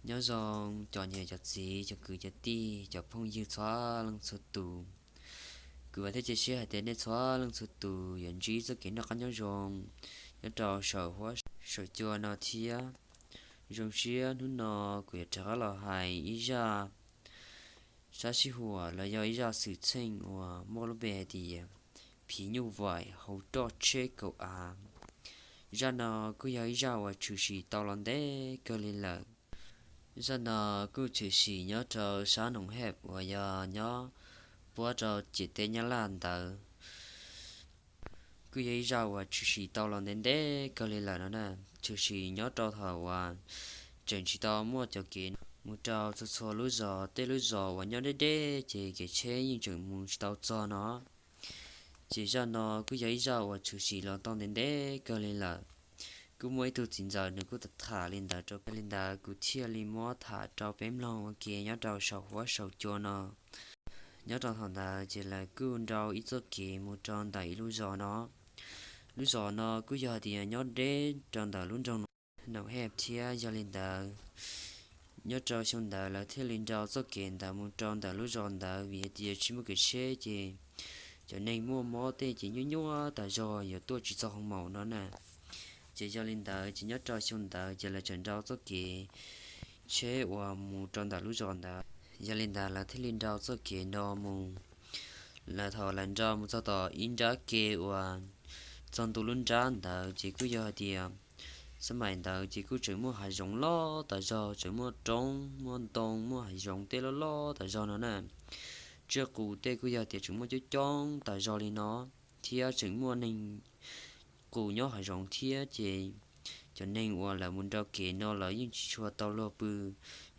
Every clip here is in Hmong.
Nyob zoo cov niam cov txiv, cov kwv cov tij, cov phooj ywg txhua leej txhua tus. Kuv vam thiab cia siab hais tias nej txhua leej txhua tus yuav ntsib txoj kev noj qab nyob zoo nyob rau saum huab saum cua no thiab. Zoo siab hnub no kuv yuav rov qab los hais ib zaj sab sib huam los yog ib zaj xwm txheej uas muaj lub npe hais tias Phiv Nyuj Vaim Hauv Roj Tsheb Kaum Av. Zaj no kuj yog ib zaj uas tshwm sim tau los ntev kawg li lawm. Zaj no kuj tshwm sim nyob rau sab Noom Hej uas yog nyob puab rau ciam teb Nyab Laj ntawd. Kuj yog ib zaj uas tshwm sim tau los ntev ntev kawg li lawm no na. Tshwm sim nyob rau thaum uas tseem tsis tau muaj cov kev mus rau txhua txhua lub zos, tej lub zos uas nyob deb deb ces kev tsheb yeej tseem mus tsis tau txog no. Ces zaj no kuj yog ib zaj uas tshwm sim los tau ntev ntev kawg li lawm. Kuj muaj ib tug txiv ntxawm nws kuj tham li ntawd rau, li ntawd kuv thiaj li muab tham rau peb mloog ua ke nyob rau saum huab saum cua no. Nyob rau thaum ntawd ces lawv kuj nrau ib txoj kev mus rau ntawm ib lub zos no. Lub zos no kuj yog tias nyob deb rau ntawm lub nroog Noom Hej thiab. Yog li ntawd, nyob rau xyoo ntawd lawv thiaj li nrau txoj kev ntawd mus rau ntawm lub zos ntawd vim hais tias tsis muaj kev tsheb ces cov neeg muaj mob tej ces nyuaj nyuaj tas zog yuav tuaj tsis txog hoo maum no na. Ces yog li ntawd ces nyob rau xyoo ntawd ces lawv tseem nrau txoj kev tsheb uas mus rau ntawm lub zos ntawd. Yog li ntawd lawv thiaj li nrau txoj kev no mus. Lawv thaum lawv nrau mus txog tom ib nrab ke uas txog ntua lub nrab ntawd ces kuj yog hais tias xab maim ntawd ces kuj tseem muaj hav zoov loj tas zog, tseem muaj roob muaj ntoo muaj hav zoov tej loj loj tas zog no na. Tsiaj qus tej kuj yog tias tseem muaj coob coob tas zog li no, thiab tseem muaj neeg qus nyob hav zoov thiab. Ces cov neeg uas lawv mus nrau kev no lawv yeej tsis tshua tau luag pw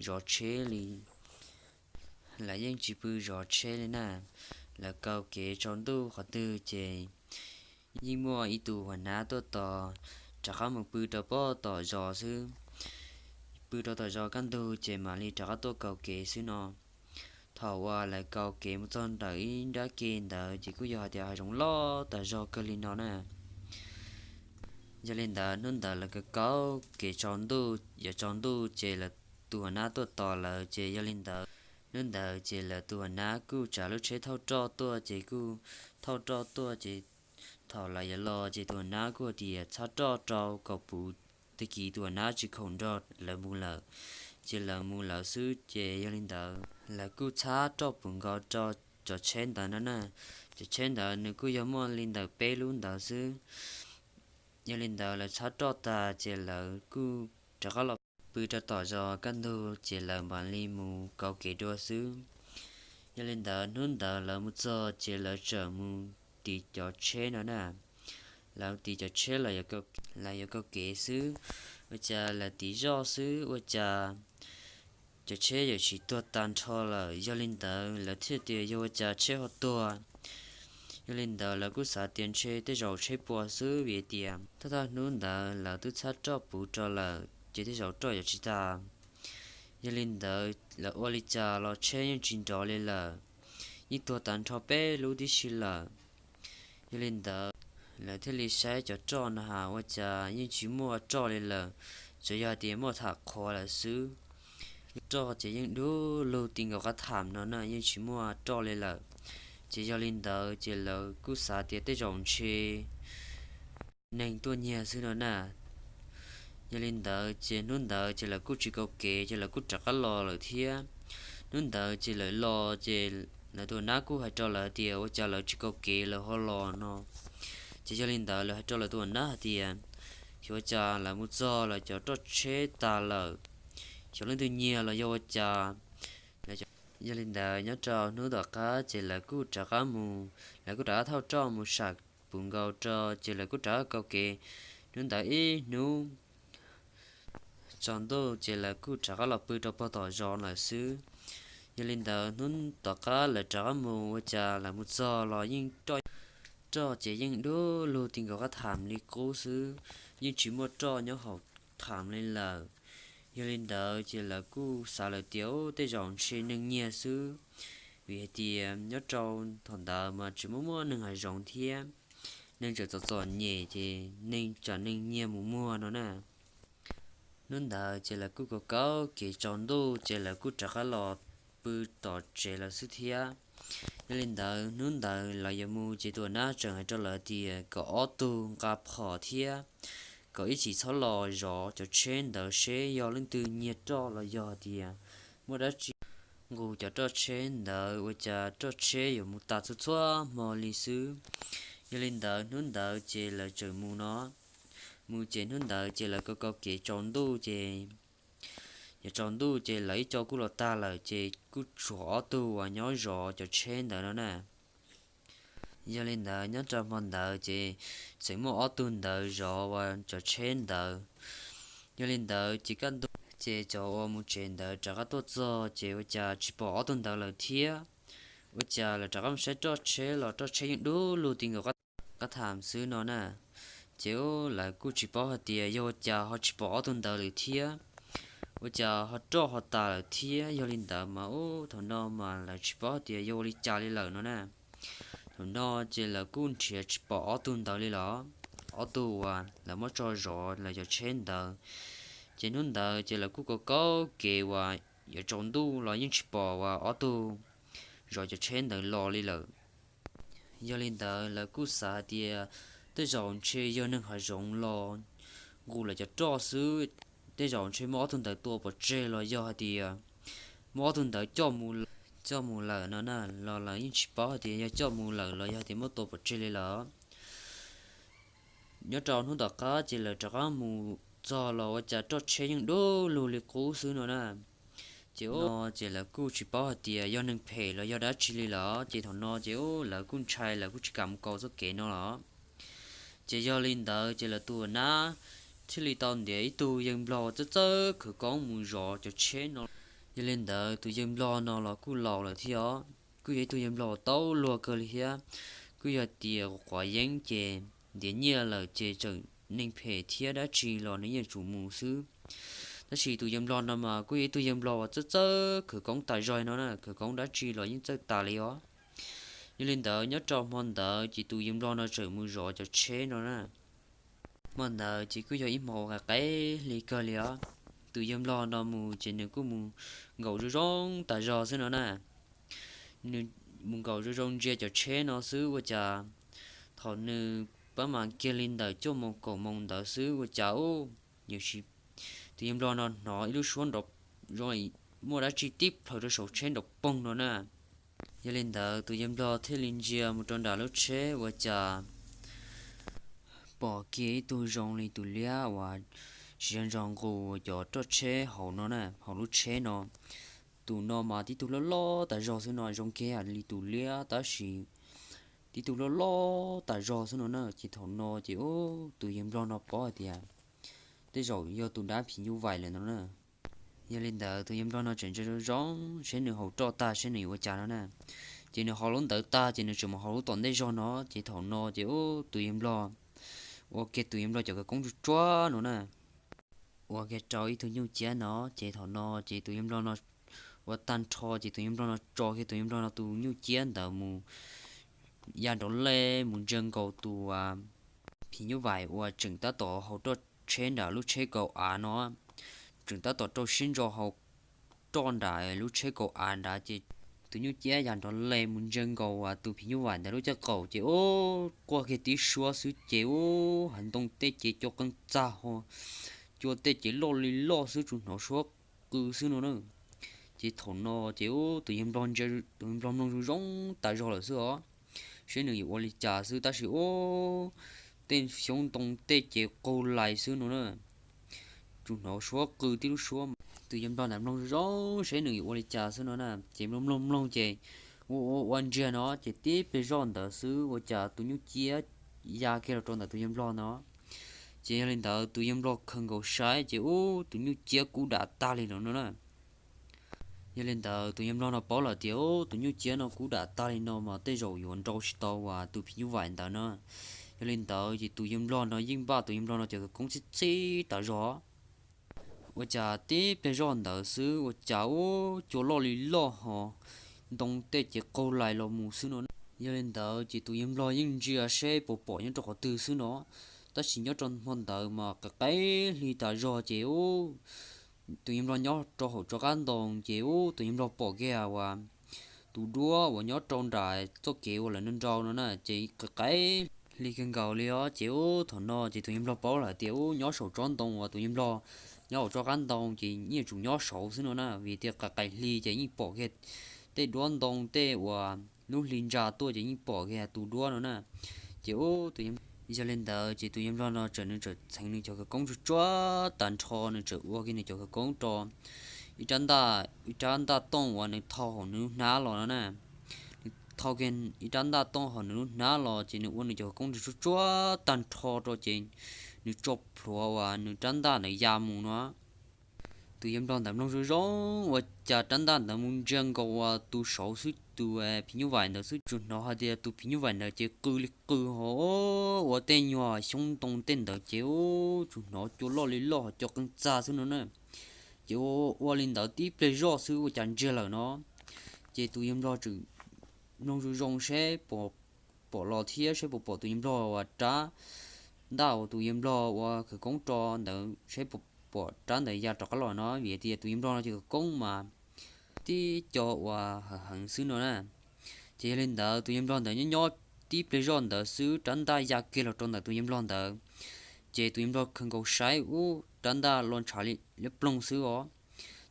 zov tsheb li. Lawv yeej tsis pw zov tsheb li na. Lawv kaw kev tsaus ntuj qhov twg ces yeej muaj ib tug huas nab tuaj tos, rov qab mus pw rau pob tom zos xwb. Pw rau tom zos kaj ntug ces mam li rov qab tuaj kaw kev xwb no. Thaum uas lawv kaw kev mus txog ntawm ib nrab ke ntawd ces kuj yog hais tias hav zoov loj tas zog kawg li no na. Yog li ntawd hnub ntawd lawv kaw kaw kev tsaus ntuj, yuav tsaus ntuj ces lawv tus huas nab tuaj tos lawv. Ces yog li ntawd hnub ntawd ces lawv tus huas nab kuj tsav lub tsheb thauj roj tuaj, ces kuj thauj roj tuaj ces thaum lawv yuav los ces tus huas nab kuj tias txhab roj rau kom puv, tag kis tus huas nab tsis khoom nrog lawv mus lawm, ces lawv mus lawv xwb. Ces yog li ntawd lawv kuj txhab roj puv nkaus rau cov tsheb ntawd no na. Cov tsheb ntawd nws kuj yog muaj li ntawm peb lub ntawd xwb. Yog li ntawd lawv txhab roj tag ces lawv kuj rov qab los pw rau tom zos kaj ntug ces lawv mam li mus kaw kev dua xwb. Yog li ntawd hnub ntawd lawv mus txog ces lawv txawm mus tiv cov tsheb no na. Lawv tiv cov tsheb, lawv yuav kaw kev xwb, ua cas lawv tiv zoj xwb ua cas cov tsheb yuav tsis tuag tag nrho lawm. Yog li ntawd lawv thiaj tias yog ua cas tsheb ho tuag. Yog li ntawd lawv kuj xav tias ntshe tej zaum tsheb puas xwb vim tias thawj thawj hnub ntawd lawv twb txhab roj puv rau lawm ces tej zaum roj yuav tsis tag. Yog li ntawd lawv ua li cas los tsheb yeej tsis nrov li lawm, yeej tuag tag nrho peb lub tib si lawm. Yog li ntawd lawv thiaj li saib cov roj no ha ua cas yeej tsis muaj roj li lawm, tsuas yog tias muaj tham qhuav lawm xwb. Roj ces yeej dub lug ti nkaus qab tham no na, yeej tsis muaj roj li lawm. Ces yog li ntawd ces lawv kuj xav tias tej zaum ntshe neeg tuaj nyiag xwb no na. Yog li ntawd ces hnub ntawd ces lawv kuj tsis kaw kev ces lawv kuj rov qab los lawm thiab. Hnub ntawd ces lawv los ces lawv tus nab kuj hais rau lawv tias ua cas lawv tsis kaw kev lawv ho los no. Ces yog li ntawd lawv hais rau lawv tus nab hais tias xyov ua cas lawv mus txog lawv cov roj tsheb tas lawm, xyov leej twg nyiag los yog ua cas. Yog li ntawd nyob rau hnub tom qab ces lawv kuj rov qab mus, lawv kuj rov qab thauj roj mus sam puv nkaus rau ces lawv kuj rov qab kaw kev. Hnub ntawd ib hnub tsaus ntuj ces lawv kuj rov qab los pw rau pog tom zos lawm xwb. Yog li ntawd hnub tom qab lawv rov qab mus ua cas lawv mus txog los yeej roj, roj ces yeej dub lug ti nkaus qab tham li qub xwb, yeej tsis muaj roj nyob hauv tham li lawm. Yog li ntawd ces lawv kuj xav lawm tias tej zaum ntshe neeg nyiag xwb, vim hais tias nyob rau thaum ntawd mas tsis muaj muaj neeg hav zoov thiab, neeg tseem txom txom nyem ces neeg tsam neeg nyiag mus muag no na. Hnub ntawd ces lawv kuj kaum kaum kev tsaus ntuj ces lawv kuj rov qab los pw tom tsev lawm xwb thiab. Yog li ntawd hnub ntawd lawv yuav mus ces tus nab tseem hais rau lawv tias kom ob tug nqa phom thiab kom ib chim txhob los zov cov tsheb ntawd seb yog leej twg nyiag roj los yog tias muaj dab tsi nqus cov roj tsheb ntawd ua cas roj tsheb yuav mus tas txhua txhua hmo li xwb. Yog li ntawd hnub ntawd ces lawv tseem mus no, mus ces hnub ntawd ces lawv kaum kaum kev tsaus ntuj ces, yog tsaus ntuj ces lawv ib co kuj los tag lawm ces kuj tshuav ob tug uas nyob zov cov tsheb ntawd no na. Yog li ntawd nyob rau hmo ntawd ces tseem muaj ob tug ntawd zov uas cov tsheb ntawd. Yog li ntawd ces kaj ntug ces cov uas mus tsev ntawd rov qab tuaj txog ces ua cas tsis pom ob tug ntawd lawm thiab. Ua cas lawv rov qab mus saib roj tsheb los roj tsheb yeej dub lug ti nkaus qab tham xwb no na. Ces lawv kuj tsis paub hais tias yog ua cas ho tsis pom ob tug ntawd lawm thiab, ua cas ho roj ho tas lawm thiab. Yog li ntawd mas ub thaum no mas lawv tsis paub hais tias yog ua li cas li lawm no na. Thaum no ces lawv kuj nrhiav tsis pom ob tug ntawd li los, ob tug uas lawv muab tso zov lawv cov tsheb ntawd. Ces hnub ntawd ces lawv kuj kaum kaum kev uas yuav tsaus ntuj los yeej tsis pom uas ob tug zov cov tsheb ntawd los li lawm. Yog li ntawd lawv kuj xav hais tias tej zaum ntshe yog neeg hav zoov los nqus lawv cov roj xwb, tej zaum ntshe muab ob tug ntawd tua pov tseg los yog hais tias muab ob tug ntawd coj mus lawm no na, los lawv yeej tsis paub hais tias yog coj mus lawm los yog tias muab tua pov tseg li lawm. Nyob rau hnub tom qab ces lawv rov qab mus txog los ua cas roj tsheb yeej dub lug li qub xwb no na. Ces no ces lawv kuj tsis paub hais tias yog neeg phem los yog dab tsi li lawm, ces thaum no ces lawv kuj ntshai lawv kuj tsis kam mus kaus txoj kev no lawm. Ces yog li ntawd ces lawv tus nab thiaj li tau ntiav ib tug yawg nplog txawj txawj khawv koob mus zov cov tsheb no. Yog li ntawd tus yawg nplog no los kuj laus lawm thiab os, kuj yog ib tug yawg nplog tau luag kawg li thiab, kuj yog tias quav yeeb ces ntiav nyiaj lawm ces txawm neeg phem thiab dab tsi los nws yeej tsum mus xwb. Tab sis tus yawg nplog no mas kuj yog ib tug yawg nplog uas txawj txawj khawv koob tas zog no na, khawv koob dab tsi los yeej txawj tas li os. Yog li ntawd nyob rau hmo ntawd ces tus yawg nplog no txawm mus zov cov tsheb no na. Hmo ntawd ces kuj yog ib hmo uas qaim qaim hli kawg li os. Tus yawg nplog no mus ces nws kuj mus nkaum zoo zoo tas zog xwb no na. Nws mus nkaum zoo zoo ntsia cov tsheb no xwb ua cas thaum nws pab mas kiag li ntawm cuaj moos kaum moos ntawd xwb ua cas ub, tus yawg nplog no hnov ib lub suab nrov zoo muaj dab tsi tib plhaws rau saum tsheb nrov poog no na. Yog li ntawd tus yawg nplog thiaj li ntsia mus rau nram lub tsheb ua cas pom kiag ib tug zoo li tus liab uas tsis zoo zoo nqus cov roj tsheb hauv no na, hauv lub tsheb no. Tus no mas tib tug loj loj tas zog xwb no, zoo kiag li tus liab tab sis tib tug loj loj tas zog xwb no na. Ces thaum no ces ub, tus yawg nplog no paub hais tias tej zaum yog tus dab phim nyuj vais lawm no na. Yog li ntawd tus yawg nplog no tseem ntsia zoo zoo seb nws haus roj tag seb nws yuav ua cas no na. Ces nws haus lub ntawd tag ces nws tseem mus haus lub tom ntej zog no, ces thaum no ces ub, tus yawg nplog ua kiag tus yawg nplog cov khawv koob tsuag tsuag no na, ua kiag rau ib tug nyuj ciab no. Ces thaum no ces tus yawg nplog no ua tag nrho ces tus yawg nplog no tso kiag tus yawg nplog no tus nyuj ciab ntawd mus ya nrov le mus ntsia nkaus tus phim nyuj vais uas tseem tab tom haus roj tsheb nram lub tsheb kaum av no, tseem tab tom rau siab ntso haus roj nram lub tsheb kaum av nrad. Ces tus nyuj ciab ya nrov le mus ntsia nkaus tus phim nyuj vais ntawd lub caj qaum ces ub, quaj kiag tib suab xwb ces ub, hav ntoo tej ces cua qeej txag ho, cua tej ces loj li loj xwb, tsuas hnov suab qw xwb no na. Ces thaum no ces ub, tus yawg nplog ntsia, tus yawg nplog mloog zoo zoo tas zog lawm xwb os, seb nws yuav ua li cas xwb tab sis ub, tej xyoob ntoo tej ces qaug lais xwb no na, tsuas hnov suab qw tib lub suab. Tus yawg nplog ntawd mloog zoo zoo seb nws yuav ua li cas xwb no na, ces mloog mloog mloog ces ua ua ua ntsiag no ces tib pliag zoj ntawd xwb ua cas tus nyuj ciab ya kiag los rau ntawm tus yawg nplog no. Ces yog li ntawd tus yawg nplog khaws nkaus saib ces ub, tus nyuj ciab kub dam tag li no no na. Yog li ntawd tus yawg nplog no paub lawm tias ub, tus nyuj ciab no kub dam tag li no mas tej zaum yuav nrau tsis tau uas tus phim nyuj vais ntawd no. Yog li ntawd ces tus yawg nplog no yeej npaj tus yawg nplog no cov khawv koob txhij txhij tas zog. Ua cas tib pliag zoj ntawd xwb ua cas ub, cua loj li loj ho, ntoo tej ces qaug lais los mus xwb no. Yog li ntawd ces tus yawg nplog yeej ntsia seb puas pom nyob rau qhov twg xwb no, Tab sis nyob rau hmo ntawd mas qaim qaim hli tas zog ces ub, tus yawg nplog nyob rau hauv tsob qab ntoo ces ub, tus yawg nplog pom kiag uas tus duab uas nyob rau nram txoj kev uas lawv nrau nrau no na, ces qaim qaim hli kawg nkaus li os. Ces ub, thaum no ces tus yawg nplog paub lawm tias ub, nyob saum tsob ntoo uas tus yawg nplog nyob hauv tsob qab ntoo ces yeej yuav tsum nyob saud xwb no na, vim tias qaim qaim hli ces yeej pom kiag tej duab ntoo, tej uas lub hli ntsa tuaj ces yeej pom kiag tus duab no na. Ces ub, tus yawg, yog li ntawd ces tus yawg nplog no txawm, nws txawm txheev nws cov khawv koob tsuag tsuag tag nrho, nws txawm ua kiag nws cov khawv koob rau ib rab ntaj, ib rab ntaj tooj uas nws thau hauv nws lub hnab los no na. Nws thau kiag ib rab ntaj tooj hauv nws lub hnab los ces nws ua nws cov khawv koob tsuag tsuag tag nrho rau ces nws tso plhuav uas nws rab ntaj ntawd ya mus no. Tus yawg nplog ntawd mloog zoo zoo ua cas rab ntaj ntawd mus ntsia nkaus uas tus saud xwb, tus phim nyuj vais ntawd xwb, tsuas hnov hais tias tus phim nyuj vais ntawd ces qw li qw ho ua tej nyuag xyoob ntoo tej ntawd ces ub, tsuas hnov cua loj li loj ho cua qeej txag xwb no na. Ces ua ua li ntawd tib pliag zoj xwb ua cas ntsiag lawm no. Ces tus yawg nplog txawm mloog zoo zoo seb puas pom los thiab seb puas pom tus yawg nplog uas rab ntaj uas tus yawg nplog ua khawv koob rau ntawd, seb puas pom rab ntawd ya rov qab los no, vim tias tus yawg nplog no ces khawv koob mas tib co uas hawv heev xwb no na. Ces yog li ntawd tus yawg nplog ntawd nyob nyob tib pliag zoj ntawd xwb rab ntaj ya kiag los rau ntawm tus yawg nplog ntawd. Ces tus yawg nplog khaws nkaus saib ub, rab ntaj los ntshav li ploog xwb os.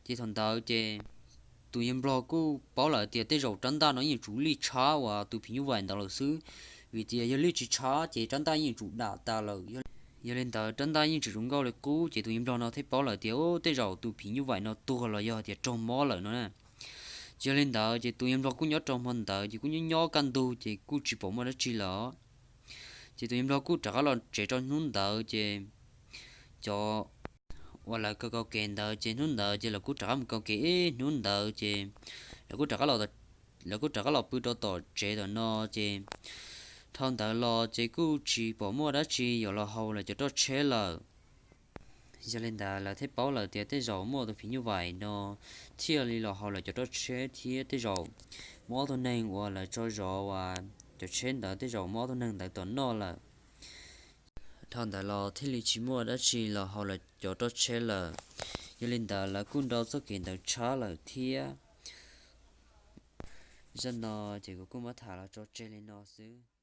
Ces thaum ntawd ces tus yawg nplog kuj paub lawm tias tej zaum rab ntaj no yeej yuav tsum lij tshab uas tus phim nyuj vais ntawd lawm xwb, vim tias yog lij tsis tshab ces rab ntaj yeej yuav tsum dam tas lawm. Yog li ntawd rab ntaj yeej tseem zoo nkauj li qub, ces tus yawg nplog no thiaj paub lawm tias tej zaum tus phim nyuj vais no tuag los yog tias raug mob lawm no na. Yog li ntawd ces tus yawg nplog kuj nyob rau hmo ntawd ces kuj nyob nyob kaj ntug ces kuj tsis pom muaj dab tsi lawm. Ces tus yawg nplog kuj rov qab los tsev rau hnub ntawd ces cov uas lawv kaw kaw kev ntawd ces hnub ntawd ces lawv kuj rov qab mus kaw kev ib hnub ntawd ces lawv kuj rov qab los, lawv kuj rov qab los pw rau tom tsev tom no ces dhau ntawd los ces kuj tsis pom muaj dab tsi yuav los haus lawv cov roj tsheb lawm. Yog li ntawd lawv thiaj paub lawm tias tej zaum muaj tus phim nyuj vais no thiaj li los haus lawv cov roj tsheb thiab tej zaum muaj ob tug neeg uas lawv tso zov uas cov tsheb ntawd tej zaum muaj ob tug neeg ntawd tom noj lawm. Dhau ntawd los thiaj li tsis muaj dab tsi los haus lawv cov roj tsheb lawm. Yog li ntawd lawv kuj nrau txoj kev ntawd tshab lawm thiab. Zaj no ces kuv kuj muab tham los tso tseg li no xwb.